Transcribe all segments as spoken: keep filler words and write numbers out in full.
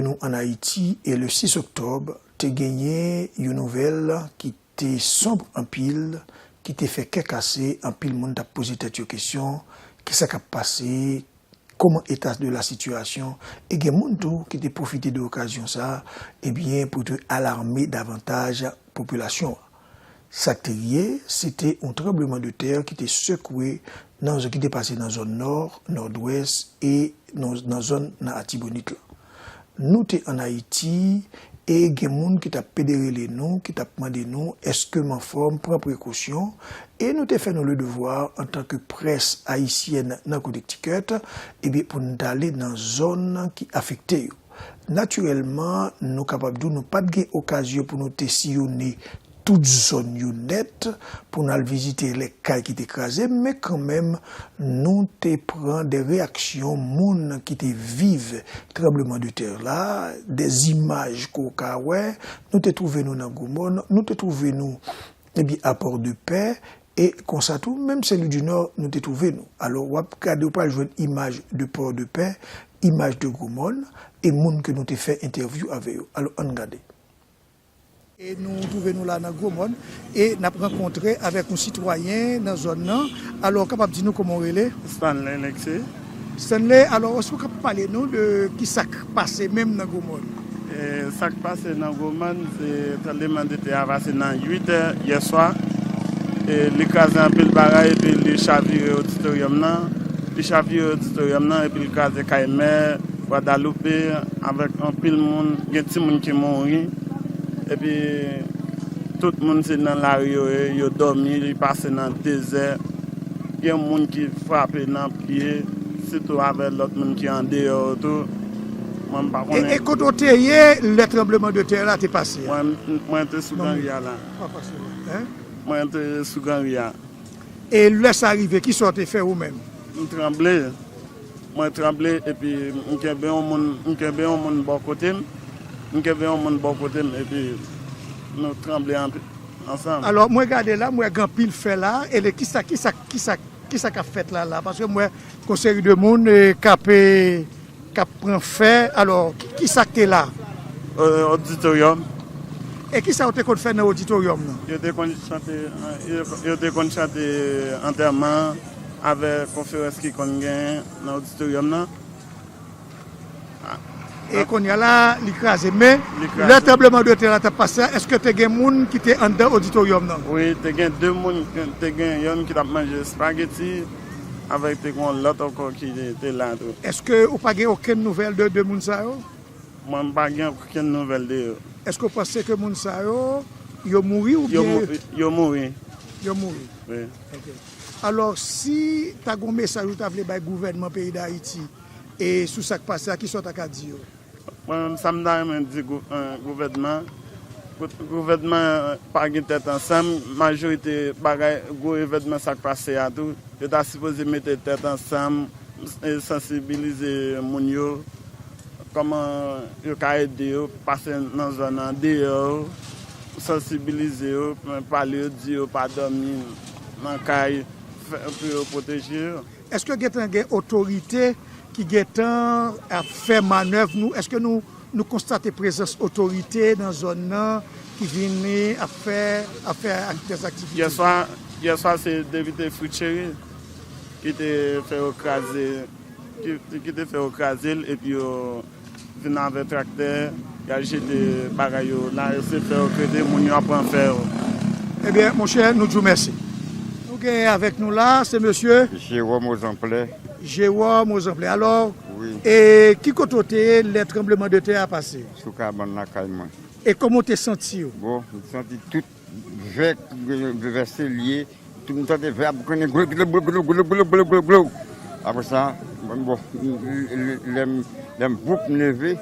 Nou ann Ayiti, e le sis oktòb, te genyen yon nouvèl ki te sonb anpil, ki te fè kè kase, anpil moun t ap poze tèt yo kesyon, kisa k ap pase, kòman eta de la sitiyasyon, e gen moun tou ki te pwofite de okazyon sa a, ebyen, pou te alame davantaj popilasyon an. Sa k te rive, se te yon tranblemanntè ki te sekwe nan zòn, ki te pase nan zòn nò, nòdwès e nan, nan zòn nan Atibonit la. Nou te ann Ayiti e gen moun ki t ap pede rele nou, ki t ap mande nou èske m anfòm, pran prekosyon, e nou te fè nou le devwa antanke près ayisyèn nan Connecticut, ebyen, pou n t ale nan zòn ki afekte yo. Natirèlman, nou kapab di w nou pa t gen okazyon pou nou te siyone tout zòn yo nèt, pou n al vizite lè kay ki te kraze, men kanmenm, nou te pran de reyaksyon moun ki te viv tranblemanntè la, de zimaj ke w ka wè, nou te twouve nou nan Gwomòn, nou te twouve nou, ebyen, a Pòdepè, e konsa tou, menm Sen Lwi di Nò, nou te twouve nou. Alò, w ap gade, w pral jwenn imaj de Pòdepè, imaj de Gwomòn, e moun ke nou te fè entèvyou avè yo. Alò, ann gade. E nou twouve nou la nan Gwomòn, e n ap rankontre avèk yon sitwayen nan zòn nan. Alò, w kapab di nou kòman w rele? Stanley Lexi. Stanley, alò, èske w kapab pale nou de kisa k pase menm nan Gwomòn? E, sa k pase nan Gwomòn, se tranblemanntè a pase nan uit è yè swa. E, li kraze anpil bagay, epi li chavire oditoryòm nan. Li chavire oditoryòm nan, epi li kraze kay mè, Gwadalope, avèk anpil moun. Gen timoun ki mouri. Epi, tout moun se nan lari yo ye, yo dòmi, li pase nan dezè. Gen moun ki frape nan pye, sitou avèk lòt moun ki andeyò yo tou. Mwen, m pa E, konnen. E kote w te ye lè tranblemanntè la te pase a? Mwen, mwen te sou Granri a la. Pa fasil, en? Mwen te sou Granri a. E lè sa rive, kisa w te fè ou menm? M tranble. Mwen tranble, epi m kenbe yon moun, m kenbe yon moun bò kote m. M kenbe yon moun bò kote m, epi nou tranble anpi-, ansanm. Alò, mwen gade la, m wè gen anpil fè la, e le, kisa, kisa, kisa, kisa k ap fèt la, la? Paske m wè gon seri de moun, e, k ap, e, k ap pran fè. Alò, ki, kisa k te la? O-, oditoryòm. E kisa yo te konn fè nan oditoryòm nan? Yo te konn chante, yo, yo te konn chante antèman avèk konferans ki konn genyen nan oditoryòm nan. E kounye a la, li kraze. Men, Li kraze. Lè tranblemanntè la t ap pase a, èske te gen moun ki te anndan oditoryòm nan? Wi, te gen de moun, te gen yonn ki t ap manje espageti, avèk te gen yon lòt ankò ki te, te la tou. Èske ou pa gen okenn nouvèl de de moun sa yo? Mwen, m pa gen okenn nouvèl de yo. Èske w panse ke moun sa yo, yo mouri Yo oubyen mou-, yo mouri. Yo mouri? Wi. Ok. Alò, si ta gen yon mesaj ou ta vle bay gouvènman peyi Dayiti, e sou sa k pase a, kisa w ta ka di yo? Mwen menm, sa m ta renmen di gou-, eh, gouvènman, gout-, gouvènman pa gen tèt ansanm, majorite bagay, gwo evènman sa k pase a tou, yo ta sipoze mete tèt ansanm, e sansibilize moun yo, kòman yo ka ede yo, pase nan zòn andeyò, sansibilize yo, pale yo, di yo pa dòmi nan kay, fè, pou yo pwoteje yo. Èske gentan gen otorite ki gentan ap fè manèv nou? Èske nou, nou konstate prezans otorite nan zòn nan ki vini ap fè, ap fè ak-, dèzaktivite? Yè swa, yè swa se depite Fritz Chéry ki te fè yo kraze, ki, ki te fè yo kraze l, epi yo vin avè traktè, y al jete bagay yo la, yo se fè yo krete, moun yo ap pran fè yo. Ebyen, monchè, nou di w mèsi. Nou gen avèk nou la, se mesye Jewòm Ozanplè. Jewòm Ozanplè. Alò, Wi. E ki kote w te ye lè tranblemanntè a pase? Sou kabann lakay mwen. E kòman w te santi w? Bon, m santi tout vè, vè se lye, tout m tande vè ap konnen glou, glou, glou. Apre sa, bon, lè m, lè m voup m leve,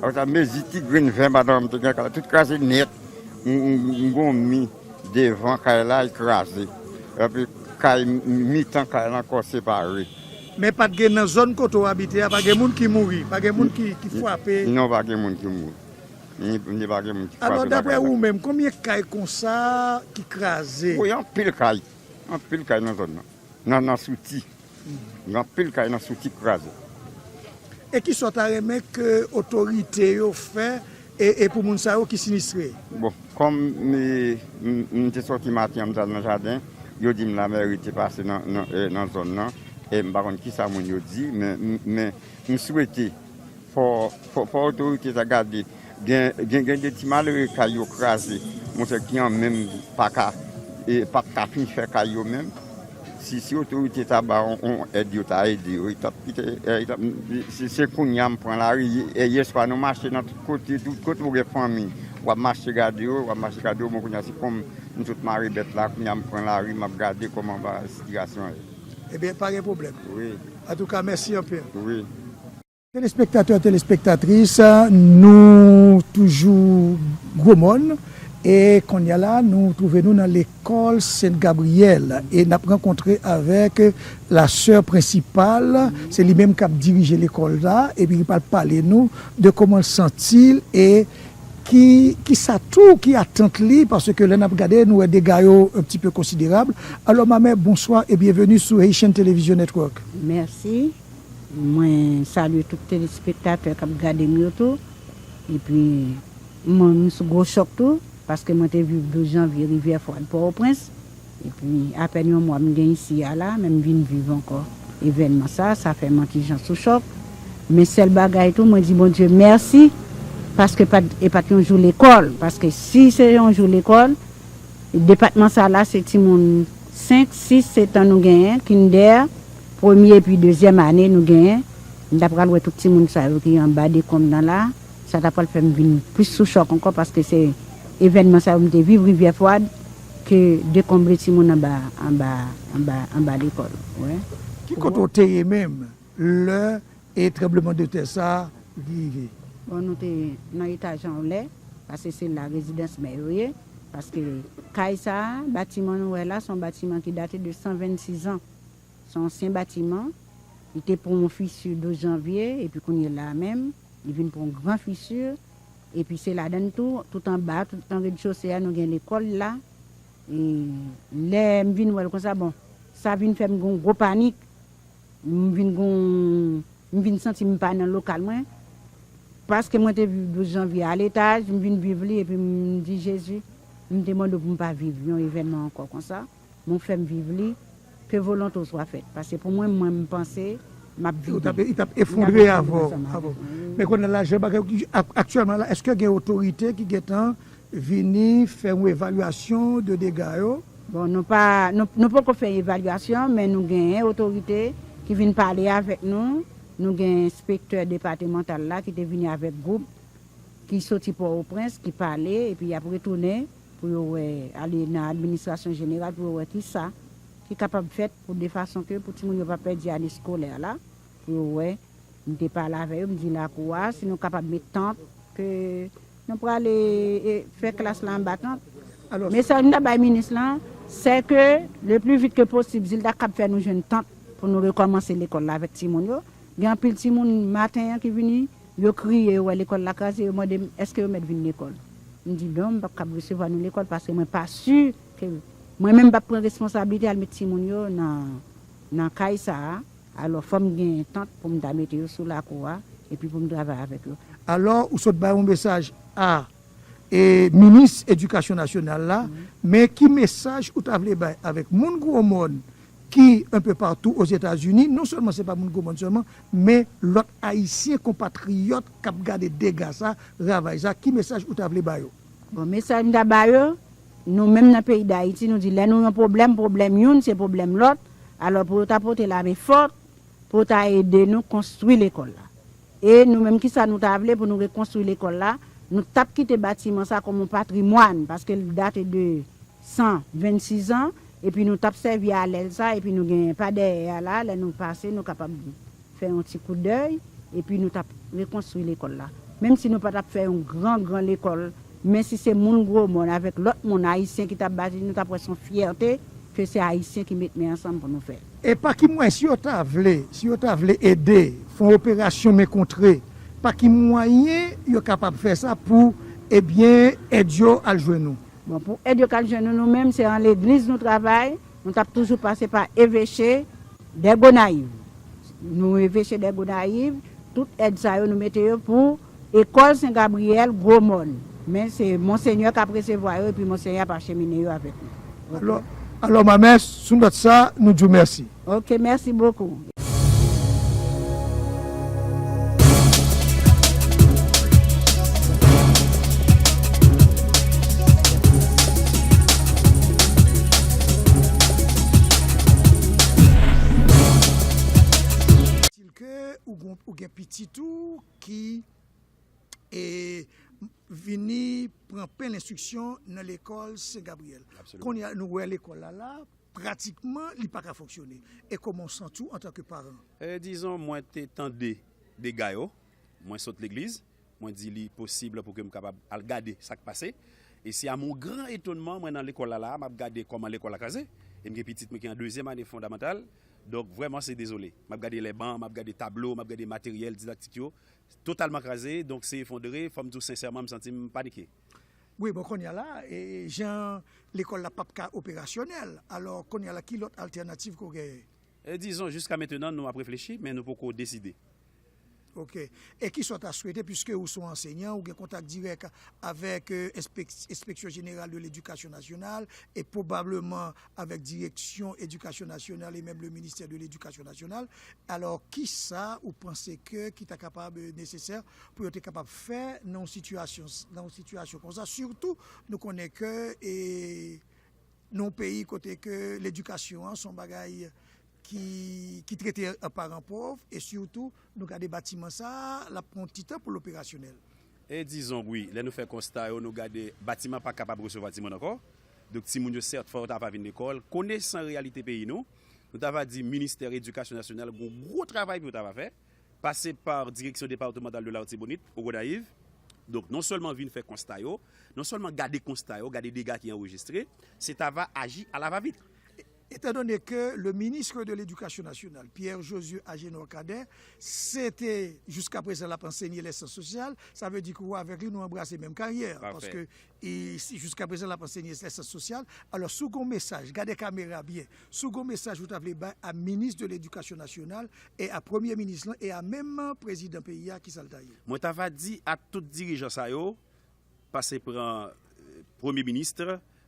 apre sa, mezi ti grenn vè madanm te gen kay la, tout kraze nèt. M, m, m gon mi devan kay la, li kraze. Epi kay, mitan kay la ankò separe. Men pa t gen nan zòn kote w abite a, pa gen moun ki mouri, pa gen moun ki, ki frape? Non, pa gen moun ki mouri. Ni, ni pa gen moun ki Alò, frape dapre bagay la. Ou menm, konbyen kay konsa ki kraze? Wi, anpil kay. Anpil kay nan zòn nan. Nan, nan Souti. Gen anpil kay nan Souti k kraze. E kisa w ta renmen ke otorite yo fè e, e pou moun sa yo ki sinistre? Bon, kòm m, m, m te sòti maten an, m t al nan jaden, yo di m lamèri te pase nan, nan, eh, nan zòn nan, e m pa konn kisa moun yo di, men, men m swete fò, fò, fò otorite ta gade. Gen, gen, gen de ti malere kay yo kraze, monchè, ki an menm pa ka, e p ap ka fin fè kay yo menm. Si, si otorite ta ba yon, yon èd, yo ta ede yo, yo t ap kite, eh, yo t ap, se, se kounye a m pran lari, e, yèswa nou mache nan tout kote, tout kote ou gen fanmi, w ap mache gade yo, w ap mache gade yo, bon, kounye a se kòm m sot mare bèt la, kounye a m pran lari, m ap gade kòman va sitiyasyon an ye. Ebyen, pa gen pwoblèm. Wi. Antouka, mèsi anpil. Wi. Telespektatè, telespektatris, nou toujou Gwo Mòn, e kounye a la, nou twouve nou nan lekòl Sent Gabriyèl, e n ap rankontre avèk la sè prensipal, se li menm k ap dirije lekòl la, epi li pral pale nou de kòman l santi l, e ki, kisa tou ki atant li, paske lè n ap gade, nou wè dega yo un petit peu considérable. Alò, Mamè, bonswa e byenveni sou Haitian Television Network. Mèsi. Mwen salye tout telespektatè k ap gade m yo tou. Epi, mwen, m sou gwo chòk tou, paske mwen te viv douz janvye Rivyè Fwad, Pòtoprens. Epi, apèn yon mwa m gen isi a la, men m vin viv ankò evènman sa, sa fè m yon ti jan sou chòk. Men sèl bagay tou, mwen di Bondye mèsi, paske pa t, e pa t yon jou lekòl, paske si se yon jou lekòl, depatman sa la, se timoun senk, sis, sèt an nou genyen, kindè, premye epi dezyèm ane nou genyen. M ta pral wè tout timoun sa yo ki anba dekonm nan la. Sa ta pral fè m vin plis sou chòk ankò, paske se evènman sa yo m te viv Rivyè Fwad, ke dekonbre timoun anba, anba, anba, anba lekòl. Wè. Ki kote w te ye menm lè e tranblemanntè sa a rive? Bon, nou te nan etaj anlè, paske se la rezidans mè yo ye, paske kay sa a, batiman nou wè la, se yon batiman ki date de san vennsis an. Se yon ansyen batiman, li te pran yon fisi douz janvye, epi kounye la a menm, li vin pran yon gran fisi, epi se ladan l tou, tout anba, tout an redchose a, nou gen lekòl la. E lè m vin wè l konsa, bon, sa vin fè m gen yon gwo panik. M vin gon, m vin santi m pa nan lokal mwen. Paske mwen te viv douz janvye a letaj, m vin viv li, epi m di, Jezi, m te mande w pou m pa viv yon evènman ankò konsa. Men w fè m viv li, ke volonte w swa fèt. Paske pou mwen, mwen, m panse, m ap vide. Ou t ap, li t ap efondre avè w. Men kounye a la, jan bagay yo, ak-, aktyèlman la, èske gen otorite ki gentan vini fè yon evalyasyon de dega yo? Bon, nou pa, nou, nou poko fè evalyasyon, men nou genyen otorite ki vin pale avèk nou. Nou gen enspektè depatmantal la ki te vini avèk gwoup ki soti Pòtoprens, ki pale, epi y ap retounen pou yo wè, ale nan administrasyon jeneral pou yo wè kisa ki kapab fèt pou de fason ke pou timoun yo pa pèdi ane eskolè la, pou yo wè. M te pale avè yo, m di lakou a, si nou kapab met tant, ke nou prale, e, fè klas la anba tant. Mesaj m ta bay minis lan, se ke le pli vit ke posib, si l ta kab fè nou jwenn tant pou nou rekòmanse lekòl la avèk timoun yo. Gen anpil timoun maten an ki vini, yo kriye, yo wè lekòl la kraze, yo mande m, èske yo mèt vin lekòl? M di, non, m p ap kab resevwa nou lekòl, paske mwen pa si ke mwen menm m p ap pran responsablite al met timoun yo nan, nan kay sa a. Alò, fò m gen tant pou m ta mete yo sou lakou a, epi pou m travay avèk yo. Alò, ou sot bay yon mesaj a, e, minis edikasyon nasyonal la, men ki mesaj ou ta vle bay avèk moun Gwo Mòn ki un peu partout aux États-Unis, non sèlman se pa moun Gwo Mòn sèlman, men lòt ayisyen konpatriyòt k ap gade dega sa, ravaj sa, ki mesaj ou ta vle ba yo? Bon, mesaj m ta ba yo, nou menm nan peyi Dayiti, nou di lè nou yon pwoblèm, pwoblèm youn se pwoblèm lòt. Alò, pou yo ta pote lamen fò pou yo ta ede nou konstwi lekòl la. E nou menm, kisa nou ta vle pou nou rekonstwi lekòl la? Nou t ap kite batiman sa kòm yon patrimwàn, paske l date de san vennsis an, epi nou t ap sèvi a lè l sa, epi nou gen pa dèyè a la, lè nou pase, nou kapab fè yon ti koudèy, epi nou t ap rekonstwi lekòl la. Menm si nou pa t ap fè yon gran, gran lekòl, men si se moun Gwo Mòn avèk lòt moun ayisyen ki t ap bati, nou t ap wè se yon fyète ke se ayisyen ki met men ansanm pou nou fè l. E pa ki mwayen, si yo ta vle, si yo ta vle ede, fè yon operasyon men kontre, pa ki mwayen yo kapab fè sa pou, ebyen, èd yo al jwenn nou? Bon, pou èd yo k al jwenn nou, nou menm, se an legliz nou travay. Nou t ap toujou pase pa eveche dè Gonayiv. Nou eveche dè Gonayiv, Tout èd sa yo, nou mete yo pou Ekòl Sen Gabriyèl, Gwo Mòn. Men se Monsenyè k ap resevwa yo, epi Monsenyè ap achemine yo avèk nou. Alò, alò, manmè, sou nòt sa, nou di w mèsi. Ok, mèsi bokou. Ke ou gon, ou gen pitit ou ki, e, vini pran pen lenstriksyon nan lekòl Sen Gabriyèl. Absoliman. Kounye a, nou wè lekòl la la, pratikman, li pa ka fonksyone. E kòman w santi w antanke paran? E, dizon, mwen te tande dega yo, mwen sot legliz, mwen di li posib pou ke m kapab al gade sa k pase. E se a mon gran etonman, mwen nan lekòl la la, m ap gade kòman lekòl la kraze. E m gen pitit mwen ki an dezyèm ane fondamantal. Donk, vrèman, se dezole. M ap gade lèban, m ap gade tablo, m ap gade materyèl didaktik yo. Totalman kraze, donk se efondre. Fò m di w sensèman, m santi m panike. Wi, bon, kounye a la, e, jan lekòl la p ap ka operasyonèl. Alò, kounye a la, ki lòt altènativ ke w genyen? E, dizon, jiska mentenan, nou ap reflechi, men nou poko deside. Ok. E kisa w ta swete, piske ou se yon ansenyan, ou gen kontak dirèk avèk, e, enspek-, Enspeksyon Jeneral de Ledikasyon Nasyonal e pwobableman avèk Direksyon Edikasyon Nasyonal e menm le Ministè de Ledikasyon Nasyonal. Alò, kisa ou panse ke ki ta kapab, e, nesesè pou yo te kapab fè nan yon sitiyasyon, nan yon sitiyasyon konsa? Sitou, nou konnen ke, e, nan yon peyi kote ke ledikasyon an se yon bagay ki, ki trete an paran pòv, e sitou, nou gade batiman sa a, l ap pran yon ti tan pou l operasyonèl. E dizon, wi, lè nou fè konsta yo, nou gade batiman pa kapab resevwa timoun ankò. Donk, timoun yo, sèt, fò yo ta va vin lekòl. Konesan reyalite peyi nou, nou ta va di Ministè Edikasyon Nasyonal gon gwo travay pou yo ta va fè. Pase pa Direksyon Depatmantal de Latibonit, o Gonayiv. Donk, non sèlman vin fè konsta yo, non sèlman gade konsta yo, gade dega ki anrejistre, se ta va aji alavavit. Etandone ke le ministre de l'Éducation nationale, Pierre Josué Agénor Cadet, se te jiska prezan l ap ansenye lè syans sosyal, sa vle di ke ou avèk li nou anbrase menm karyè, paske e si jiska prezan l ap ansenye lè syans sosyal. Alò, si w gon mesaj, gade kamera byen, si w gon mesaj ou ta vle bay a minis de ledikasyon nasyonal e a premye minis lan e a menm prezidan peyi a, kisa l ta ye? Mwen ta va di a tout dirijan sa yo, pase pran, e, premye minis,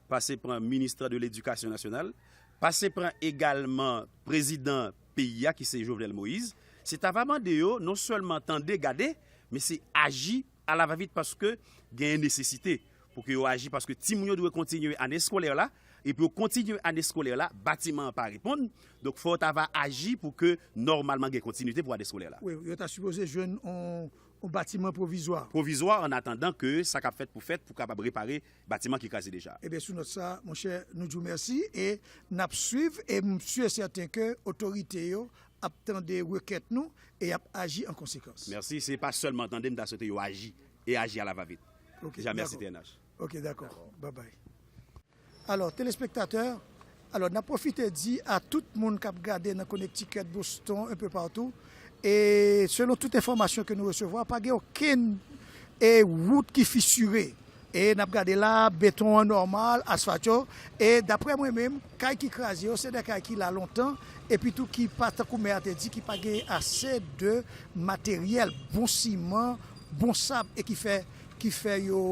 pase pran minis de ledikasyon nasyonal, pase pran egalman prezidan peyi a ki se Jovenel Moïse, se ta va mande yo non sèlman tande, gade, men se aji alavavit paske genyen nesesite pou ke yo aji, paske timoun yo dwe kontinye ane eskolè la, e pou yo kontinye ane eskolè la, batiman an pa reponn. Donk, fò yo ta va aji pou ke nòmalman gen kontinite pou ane eskolè la. Wi, yo ta sipoze jwenn yon, yon batiman pwovizwa. Pwovizwa, an atandan ke sa k ap fèt pou fèt, pou kapab repare batiman ki kraze deja. Ebyen, sou nòt sa, monchè, nou di w mèsi e n ap swiv e m si e sèten ke otorite yo ap tande rekèt nou e y ap aji an konsekans. Mèsi. Se pa sèlman tande, m ta swete yo aji e aji alavavit. Ok, deja, mèsi, dakò. T N H. Ok, dakò. Bye bye. Alò, telespektatè, alò, n ap pwofite di a tout moun k ap gade nan Connecticut, Boston, un peu partout, e selon tout enfòmasyon ke nou resevwa, pa gen okenn, e, wout ki fisire. E n ap gade la, beton an nòmal, asfalt yo. E daprè mwen menm, kay ki kraze yo, se de kay ki la lontan, epi tou ki pa, tankou mè a te di, ki pa gen ase de materyèl, bon siman, bon sab, e ki fè, ki fè yo,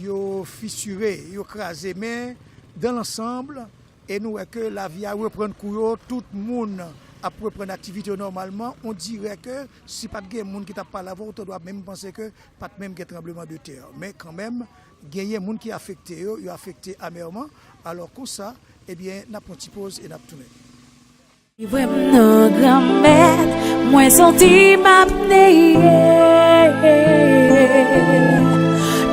yo fisire, yo kraze. Men, dans l'ensemble, e nou wè ke lavi a reprann kou yo, tout moun ap reprann aktivite yo nòmalman. On dirè ke si pa t gen moun ki t ap pale avè w, ou ta dwe menm panse ke pa t menm gen tranbleman de tè. Men kanmenm, genyen moun ki afekte yo, yo afekte amèman. Alò konsa, ebyen, n ap pran ti poz e n ap tounen. Livrem non Granmèt, mwen santi m ap neye.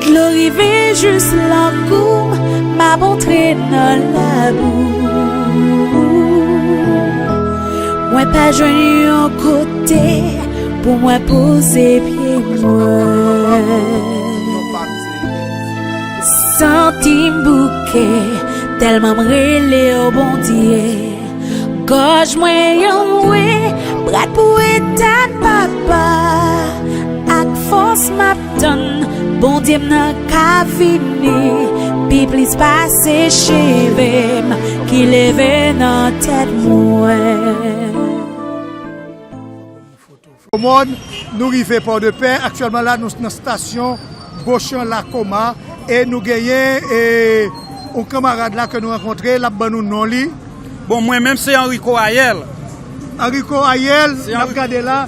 Dlo rive jis lakou m, m ap antre nan labou. Mwen pa jwenn yon kote pou mwen poze pye mwen. Santi m bouke, tèlman m rele w, Bondye. Gòj mwen anmwe, prèt pou etann, Papa. Ak fòs m ap tann, Bondye m nan ka vini pi plis pase cheve m ki leve nan tèt mwen. Komòd, nou rive Pòdepè. Aktyèlman la, nou nan stasyon Bochan Lakoma. E nou genyen e, yon kanmarad la ke nou rankontre, l ap ban nou non li. Bon, mwen menm se Henrico Ayel. Henrico Ayel, n ap gade la.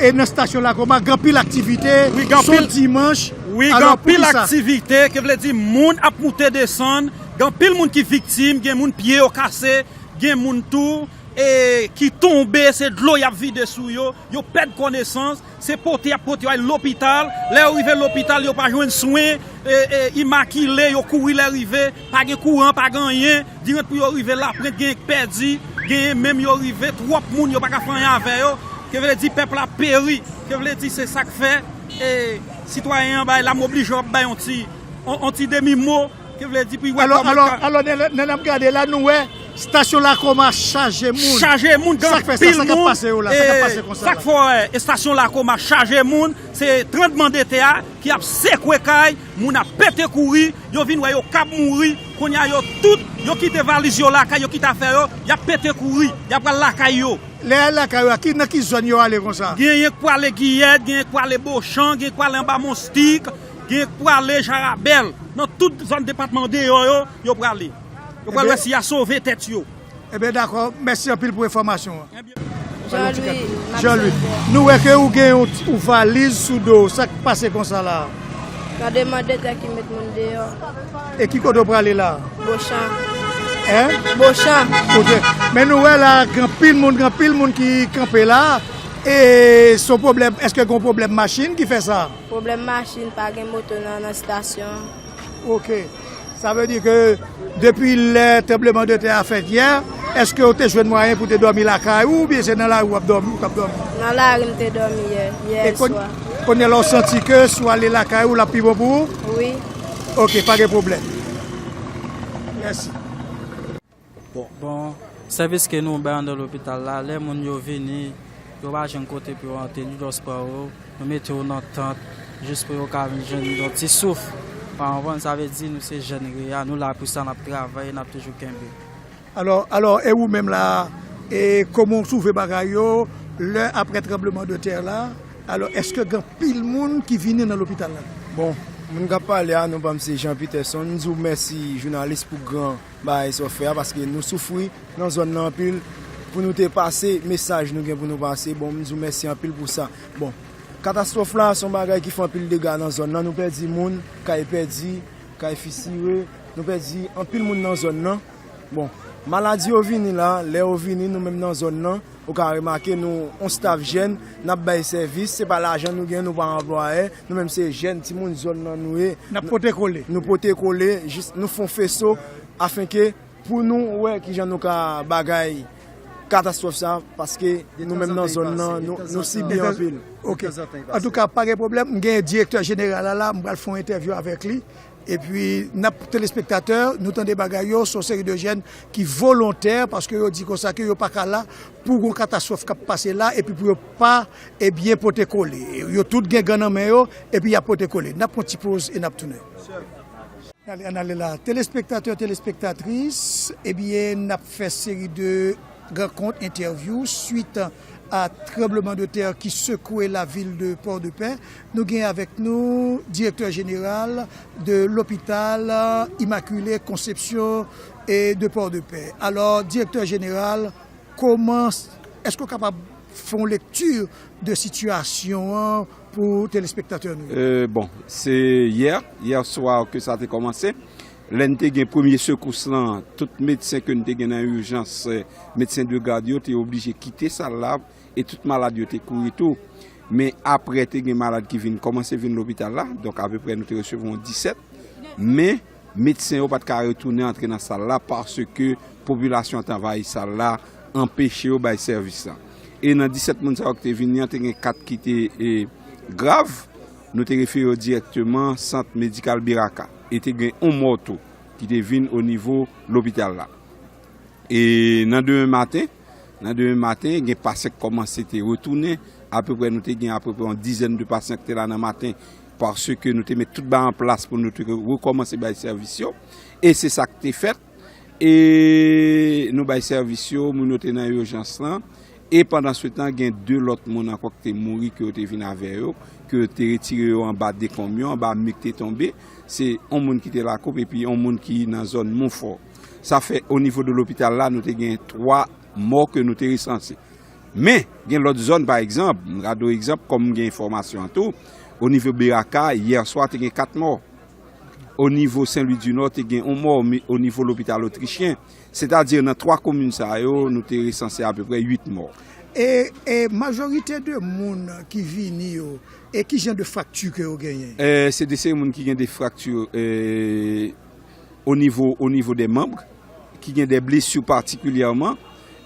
E nan stasyon Lakoma, gen anpil aktivite. Wi, gen anpil, se yon dimanch. Wi, gen anpil aktivite, ki vle di moun ap moute desann. Gen anpil moun ki viktim, gen moun pye yo kase, gen moun tou e, ki tonbe, se dlo y ap vide sou yo, yo pèd konesans, se pote y ap pote yo al lopital, lè yo rive lopital, yo pa jwenn swen, e, e, imakile, yo kouri lè rive, pa gen kouran, pa gen anyen, diran pou yo rive Laprent, gen k pèdi, genyen menm yo rive, twòp moun, yo pa ka fè anyen avè yo, ke vle di pèp la peri, ke vle di se sa k fè, e, sitwayen an bay la, m oblije w ap bay yon ti, yon, yon ti demi mo, Ki vle di pou y wè kòman. Alò, alò, nan, nan, nan n ap gade la, nou wè stasyon Lakoma chaje moun. Chaje moun, gen anpil moun. Sa k fè sa? Sa k ap pase yo la? Sa k ap pase konsa la? Sa k fè w wè estasyon Lakoma chaje moun, se tranblemanntè a ki ap sekwe kay, moun ap pete kouri, yo vin wè yo k ap mouri, kounye a yo tout, yo kite valiz yo lakay, yo kite afè yo, y ap pete kouri, y ap pral lakay yo. Lè y al lakay yo a, ki, nan ki zòn yo ale konsa? Genyen k prale Giyèt, genyen k prale Bochan, genyen k prale anba Monstik, genyen k prale Jarabèl. Nan tout zòn depatman andeyò yo, yo prale. Yo pral wè si y a sove tèt yo. Ebyen, dakò. Mèsi anpil pou enfòmasyon an. Jean Louis, Jean Louis, nou wè ke ou gen yon, yon valiz sou do w. Sa k pase konsa la? Nan demann de tè ki met moun deyò. E ki kote w prale la? Bochan. Hein? Bochan. Kote? Men nou wè la, gen anpil moun, gen anpil moun ki kanpe la. E se yon pwoblèm, èske gen yon pwoblèm machin ki fè sa? Pwoblèm machin, pa gen moto nan, nan estasyon. Ok. Sa vle di ke depi lè tranblemanntè a fèt yè, èske w te jwenn mwayen pou te dòmi lakay ou, oubyen se nan lari w ap dòmi, ou t ap dòmi? Nan lari m te dòmi yè, yè swa. E kounye a la w santi ke si w ale lakay ou, l ap pi bon pou ou? Wi. Ok, pa gen pwoblèm. Mèsi. Bon. Bon, sèvis ke nou bay anndan lopital la, lè moun yo vini, yo pa jwenn kote pou yo antre, nou just pran yo, nou mete yo nan tant, jis pou yo ka vin jwenn yon ti souf. Ou konprann? Sa vle di nou se jèn REA, nou la pou sa, n ap travay, n ap toujou kenbe. Alò, alò, e ou menm la, e kòman w twouve bagay yo, lè aprè tranblemanntè la? Alò, èske gen anpil moun ki vini nan lopital la? Bon, moun k ap pale a, non pa m se Jean Peterson. M di w mèsi, jounalis, pou gran bagay sa w fè a, paske nou soufri nan zòn nan anpil. Pou nou te pase mesaj nou gen pou nou pase, bon, m di w mèsi anpil pou sa. Bon, katastwòf la, se yon bagay ki fè anpil dega nan zòn nan. Nou pèdi moun, kay pèdi, kay fisire, nou pèdi anpil moun nan zòn nan. Bon, maladi yo vini la, lè yo vini, nou menm nan zòn nan, ou ka remake nou, yon staf jèn, n ap bay sèvis, se pa lajan nou gen, nou pa anplwaye, nou menm se jèn, timoun zòn nan nou ye. N ap pote kole. Nou pote kole, jis nou fè yon feso, afenke pou nou wè kijan nou ka bagay katastwòf sa, paske nou menm nan zòn nan, nou, nou sibi anpil. Ok. Antouka, pa gen pwoblèm, m gen direktè jeneral la la, m pral fè yon entèvyou avèk li. Epi, n ap telespektatè, nou tande bagay yo, se yon seri de jèn ki volontè, paske yo di konsa ke yo pa ka la pou yon katastwòf k ap pase la, epi pou yo pa, ebyen, pote kole. Yo tout gen gan nan men yo, epi y ap pote kole. N ap pran ti poz e n ap tounen. N ale, n ale la. Telespektatè, telespektatris, ebyen, n ap fè seri de rankont, entèvyou, swit a tranblemanntè ki sekwe lavil de Pòdepè. Nou gen avèk nou direktè jeneral de lopital Immaculée Conception e de Pòdepè. Alò, direktè jeneral, kòman, èske w kapab fè yon lekti de sitiyasyon an pou telespektatè nou yo? Euh, bon, se yè, yè swa ke sa te kòmanse. Lè n te gen premye sekous lan, tout medsen ke n te gen nan ijans, eh, medsen de gad yo te oblije kite sal la, e tout malad yo te kouri tou. Men aprè, te gen malad ki vin kòmanse vin lopital la, donk apeprè nou te resevwa yon disèt. Men medsen yo pa t ka retounen antre nan sal la paske popilasyon an t anvayi sal la, anpeche yo bay sèvis la. E nan disèt moun sa yo ki te vini an, te gen kat ki te, e, grav. Nou te refere yo dirèkteman sant medikal Beraka. E te gen yon mò tou ki te vin o nivo lopital la. E nan demen maten, nan demen maten, gen pasyan k kòmanse te retounen. Apeprè, nou te gen apeprè yon dizèn de pasyan ki te la nan maten, paske nou te met tout bagay an plas pou nou te rekòmanse bay sèvis yo. E se sa k te fèt. E nou bay sèvis yo, moun yo te nan ijans lan. E pandan se tan, gen de lòt moun ankò ki te mouri, ke yo te vin avè yo, ke yo te retire yo anba dekonm yo, anba mi ki te tonbe. Se yon moun ki te Lakoup epi yon moun ki nan zòn Monfò. Sa fè, o nivo de lopital la, nou te gen twa mò ke nou te resanse. Men, gen lòt zòn, pa egzanp, m ka do egzanp, kòm m gen enfòmasyon an tou, o nivo Beraka, yè swa, te gen kat mò. O nivo Sen Lwi di Nò, te gen yon mò, men o nivo lopital Otrichyen. Sètadi, nan twa komin sa yo, nou te resanse apeprè uit mò. E, e majorite de moun ki vini yo, e ki jan de frakti ke yo genyen? E, se de seri moun ki gen de frakti, e, o nivo, o nivo de manm, ki gen de blesi patikilyèman.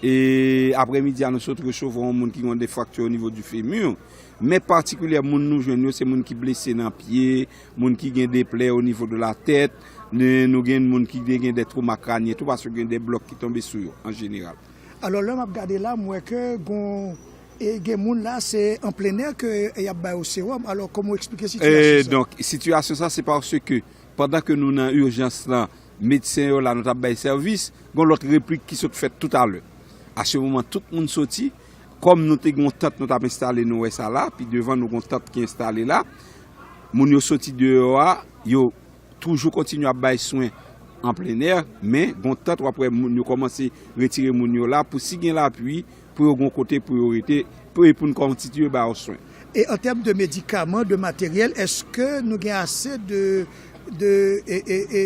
E aprèmidi a, nou sot resevwa yon moun ki gen de frakti o nivo di femur. Men patikilyè moun nou jwenn yo, se moun ki blese nan pye, moun ki gen de plè o nivo de la tèt, ne- nou gen moun ki de- gen de twoma kranyen tou, paske gen de blòk ki tonbe sou yo, an jeneral. Alò, lè m ap gade la, m wè ke gon, e gen moun la, se an plenè ke y ap ba yo sewòm. Alò, kòman w eksplike sitiyasyon sa? Donk, sitiyasyon sa, se paske pandan ke nou nan ijans lan, medsen yo la, nou t ap bay sèvis, gon lòt replik ki sot fèt toutalè. A se moman, tout moun soti. Kòm nou te gon tant nou t ap enstale, nou wè sa la, pi devan nou gon tant ki enstale la. Moun yo soti deyò a, yo toujou kontinye ap bay swen an plenè, men gon tant w ap wè moun yo kòmanse retire moun yo la, pou si gen lapli, pou yo gon kote pou yo rete, pou, e pou n kontinye ba yo swen. E an tèm de medikaman, de materyèl, èske nou gen ase de, de, e, e, e,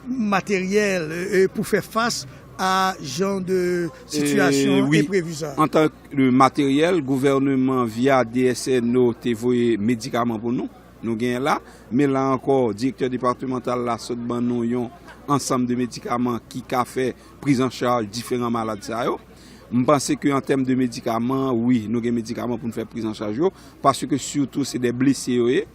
materyèl, e, e, pou fè fas a jan de sitiyasyon enprevi sa? Antan ke materyèl, gouvènman via D S N O te voye medikaman pou nou. Nou genyen la, men la ankò, direktè depatmantal la sot ban nou yon ansanm de medikaman ki ka fè priz an chaj diferan malad sa yo. M panse ke an tèm de medikaman, wi, nou gen medikaman pou n fè priz an chaj yo, paske sitou se de blese yo ye,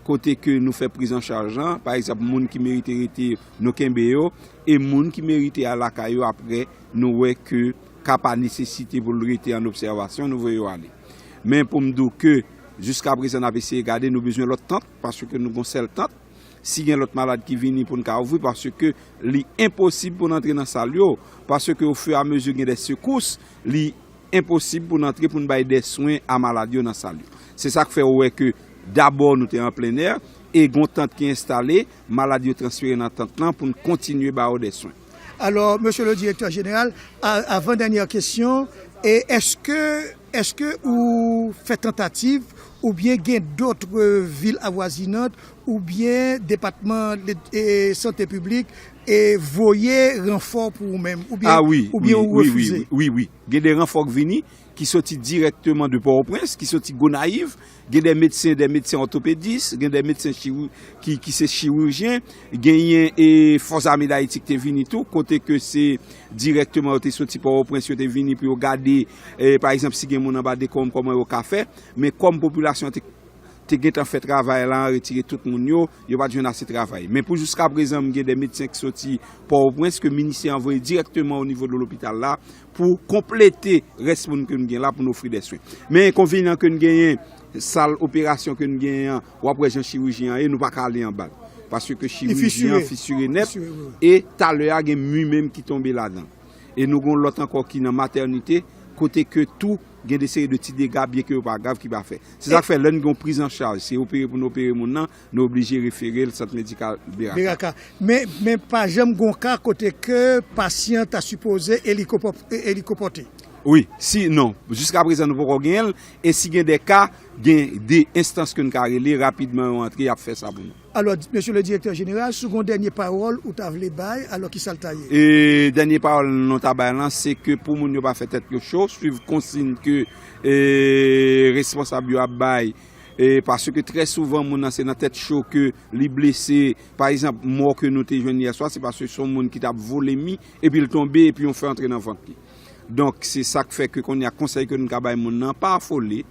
kote ke nou fè priz an chaj lan, pa egzanp, moun ki merite rete, nou kenbe yo, e moun ki merite al lakay yo, apre, nou wè ke ka pa nesesite pou l rete an obsèvasyon, nou voye yo ale. Men pou m di w ke, jiska prezan, n ap eseye gade, nou bezwen lòt tant, paske nou gon sèl tant. Si gen lòt malad ki vini pou n ka ouvri, paske li enposib pou n antre nan sal yo, paske ofiramezi gen de sekous, li enposib pou n antre pou n bay de swen a malad yo nan sal yo. Se sa k fè ou wè ke dabò nou te an plenè, e gon tant ki enstale, malad yo transfere nan tant lan pou n kontinye ba yo de swen. Alò, Mesye le Direktè Jeneral, a- avan dènyè kesyon, e èske, èske ou fè tantativ oubyen gen dòt vil avwazinant oubyen depatman le- e sante piblik e voye ranfò pou ou menm, oubyen, Ah wi, oubyen wi, ou wi, wi, refize? Wi, wi, wi. Gen de ranfò k vini, ki soti dirèkteman de Pòtoprens, ki soti Gonayiv, gen de medsen, de medsen òtopedis, gen de medsen chiru- ki, ki se chirijyen, genyen e Fòs Ame Dayiti ki te vini tou, kote ke se dirèkteman yo te soti Pòtoprens, yo te vini pou yo gade, e, pa egzanp, si gen moun anba dekonm, kòman yo ka fè. Men kòm popilasyon an te, te gentan fè travay la, retire tout moun yo, yo pa t jwenn ase travay. Men pou jiska prezan, m gen de medsen ki soti Pòtoprens ke minisè an voye dirèkteman o nivo de lopital la, pou konplete rès moun ke n gen la pou n ofri de swen. Men enkonvenyan ke n genyen, sal operasyon ke n genyen an, w ap wè jan chirijyen an ye, nou pa ka ale anba l. Paske chirijyen an fisire nèt, e talè a gen mi menm ki tonbe ladan l. E nou gon lòt ankò ki nan matènite, kote ke tou gen de seri de ti dega, byen ke yo pa grav, ki pa fè. Se sa k fè lè n gen yon priz an chaj, se opere pou n opere moun nan, nou oblije refere l sant medikal Beraka. Beraka. Men, men pa janm gon ka kote ke pasyan ta sipoze elikopò- e- elikopòte. Wi, si, non. Jiska prezan, nou poko genyen l. E si gen de ka, gen de enstans ke n ka rele rapidman, yo antre, y ap fè sa pou nou. Alò, Mesye le Direktè Jeneral, si w gon dènye pawòl ou ta vle bay, alò, ki sa l ta ye? E dènye pawòl nou ta bay lan, se ke pou moun yo pa fè tèt yo cho, swiv konsiy ke, e, responsab yo ap bay, e, paske trè souvan, moun nan se nan tèt cho ke li blese. Pa egzanp, mò ke nou te jwenn yè swa, se paske se yon moun ki t ap vole mi, epi l tonbe, epi yon fè antre nan vant li. Donk, se sa k fè ke kounye a konsèy ke nou ka bay moun nan, pa afole.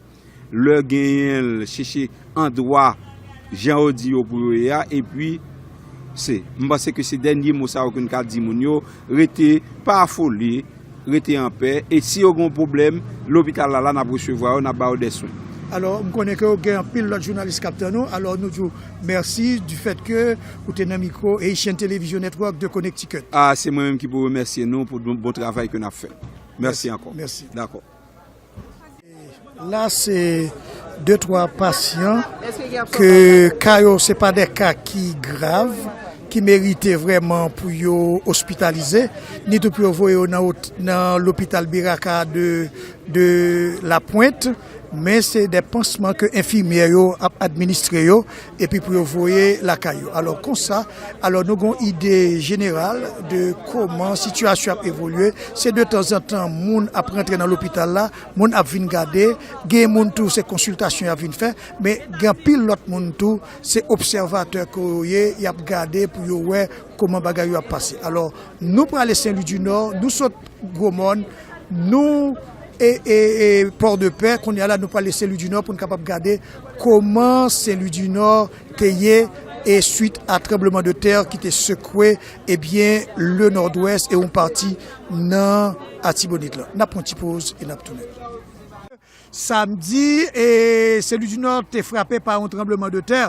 Lè genyen l, chèche andwa jan yo di yo pou yo ye a, epi se, m panse ke se dènye mo sa yo ke n ka di moun yo, rete, pa afole, rete anpè, e si yo gen yon pwoblèm, lopital la la, n ap resevwa yo, n ap ba yo de swen. Alò, m konnen ke gen anpil lòt jounalis k ap tann ou, alò nou di w mèsi du fait que ou te nan mikwo Haitian Television Network de Connecticut. Ah, se mwen menm ki pou remèsye nou pou bon, bon travay ke n ap fè. Mèsi ankò. Mèsi. Dakò. La, se de twa pasyan ke ka yo, se pa de ka ki grav, ki merite vrèman pou yo ospitalize, ni tou pou yo voye yo nan ot-, nan lopital Beraka de, de Lapwent, men se de pansman ke enfimyè yo ap administre yo, epi pou yo voye lakay yo. Alò, konsa, alò, nou gon ide jeneral de kòman sitiyasyon ap evolye. Se de tanzantan moun ap rantre nan lopital la, moun ap vin gade, gen moun tou se konsiltasyon y ap vin fè, men gen anpil lòt moun tou, se obsèvatè ke yo ye, y ap gade pou yo wè kòman bagay yo ap pase. Alò, nou prale Sen Lwi di Nò, nou sot Gwomòn, nou e, e, e Pòdepè, kounye a la nou prale Sen Lwi di Nò pou n kapab gade kòman Sen Lwi di Nò te ye e swit a tranbleman de tè ki te sekwe, ebyen, le Nòdwès e yon pati nan Atibonit la. N ap pran ti poz e n ap tounen. Samdi, e, Sen Lwi di Nò te frape pa yon tranbleman de tè.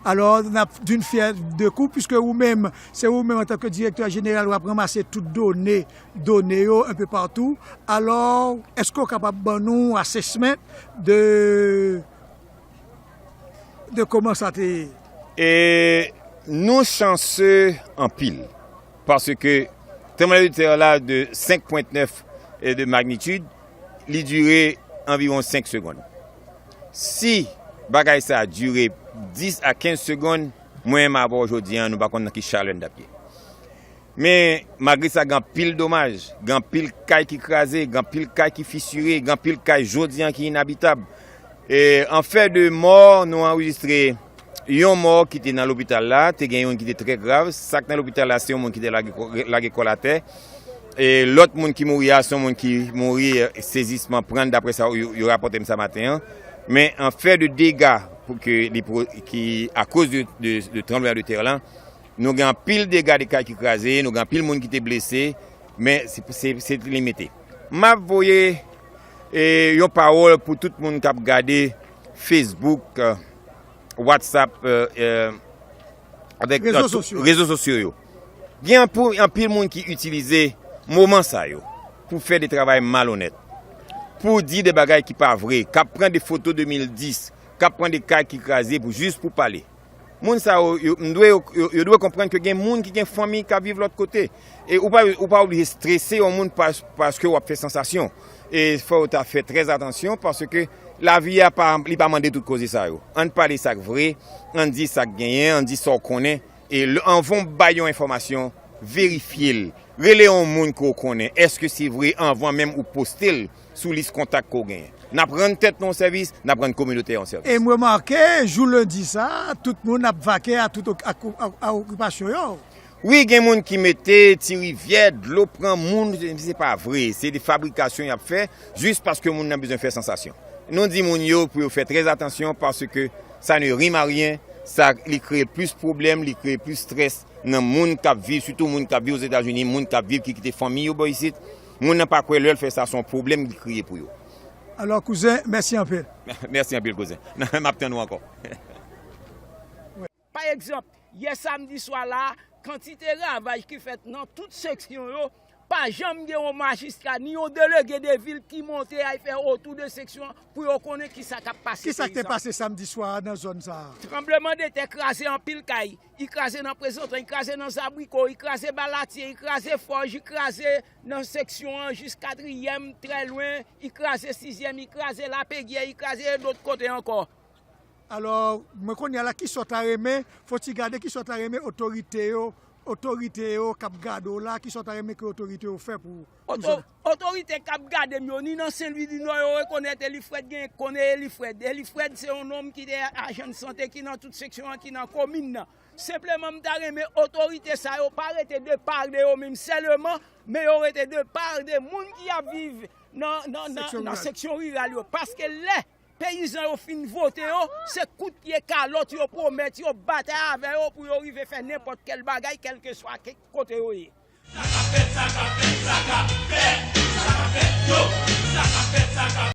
Alò, n ap d'une pierre deux coups, puiske ou menm, se ou menm antanke direktè jeneral, w ap ranmase tout done, done yo enpe patou. Alò, èske w kapab ban nou assessment de, de kòman sa te ye? E nou chanse anpil, paske tranbleman de tè la de senk pwen nèf de magnitid, li dire anviwon senk segonn. Si bagay sa dire dis a kenz segonn, mwen menm avè w jodi a, nou pa konn nan ki chalè n t ap ye. Men, malgre sa, gen anpil domaj, gen anpil kay ki kraze, gen anpil kay ki fisire, gen anpil kay jodi a ki inabitab. E, an fè de mò, nou anrejistre yon mò ki te nan lopital la, te gen youn ki te trè grav. Sa k nan lopital la, se yon moun ki te lage kò, lage kò l atè. E lòt moun ki mouri a, se yon moun ki mouri, e, sezisman pran l, daprè sa yo, yo rapòte m sa maten an. Men an fè de dega pou ke li pro-, ki akoz de, de, de tranbleman de tè la, nou gen anpil dega de kay ki kraze, nou gen anpil moun ki te blese, men se, se, se limite. M ap voye, e, yon pawòl pou tout moun k ap gade Facebook, e, WhatsApp, e, e, avèk, rezo e, tou, sosyo, rezo sosyo yo. Gen anpil, anpil moun ki itilize moman sa yo pou fè de travay malonèt, pou di de bagay ki pa vre, k ap pran de foto de mil dis, k ap pran de kay ki kraze pou, jis pou pale. Moun sa yo, yo, m dwe, yo, yo, yo dwe konprann ke gen moun ki gen fanmi k ap viv lòt kote. E ou pa, ou pa oblije strese yon moun pas-, paske w ap fè sansasyon. E fò w ta fè trè atansyon paske lavi a pa, li pa mande tout koze sa yo. Ann pale sa k vre, ann di sa k genyen, ann di sa w konnen. E lè, anvan w bay yon enfòmasyon, verifye l. Rele yon moun ke w konnen. Èske se vre anvan menm ou poste l sou lis kontak ke w genyen? N ap rann tèt nou yon sèvis, n ap rann kominote a yon sèvis. E m remake, jou lendi sa, tout moun ap vake a tout ok-, a, a, a okipasyon yo. Wi, gen moun ki mete Ti Rivyè, dlo pran moun, se pa vre. Se de fabrikasyon y ap fè, jis paske moun nan bezwen fè sansasyon. Nou di moun yo pou yo fè trè atansyon paske ça ne rime à rien, sa li kreye plis pwoblèm, li kreye plis strès nan moun k ap viv, sitou moun k ap viv Ozetazini, moun k ap viv ki kite fanmi yo bò isit. Moun nan pa kwè lè l fè sa, se yon pwoblèm li kreye pou yo. Alò, kouzen, mèsi anpil. Mèsi anpil, kouzen. M ap tann ou ankò. Pa egzanp, yè samdi swa la, kantite ravaj ki fèt nan tout seksyon yo, pa janm gen yon majistra ni yon delege de vil ki monte al fè otou de seksyon an pou yo konnen ki sa k ap pase. Ki sa k te pase samdi swa a nan zòn sa a? Tranbleman de tè kraze anpil kay. Li kraze nan Prezantan, li kraze nan Zabriko, li kraze Balatye, li kraze Fòj, li kraze nan seksyon an jis Katriyèm, trè lwen, li kraze Sizyèm, li kraze Lapedyè, li kraze dòt kote ankò. Alò, mwen kounye a la, kisa w ta renmen, fò w ti gade kisa w ta renmen otorite yo, otorite yo k ap gade w la, kisa w ta renmen ke otorite yo fè pou, pou Oto-, zòn? Otorite k ap gade m yo, ni nan Sen Lwi di Nò, yo rekonèt Elifrèd gen konnen Elifrèd. Elifrèd se yon nonm ki te ajan de sante ki nan tout seksyon an, ki nan komin nan. Senpleman, m ta renmen otorite sa yo pa rete de pa de yo menm sèlman, men yo rete de pa de moun ki ap viv nan, nan, nan, nan seksyon riral yo. Paske lè peyizan yo fin vote yo, se kout pye kalòt yo pwomèt yo, batay avè yo pou yo rive fè nenpòt kèl bagay, kèlkeswa ke kote yo ye. Sa k ap fèt, sa k ap fèt, sa k ap fèt, sa k ap fèt, yo, sa k ap fèt, sa k ap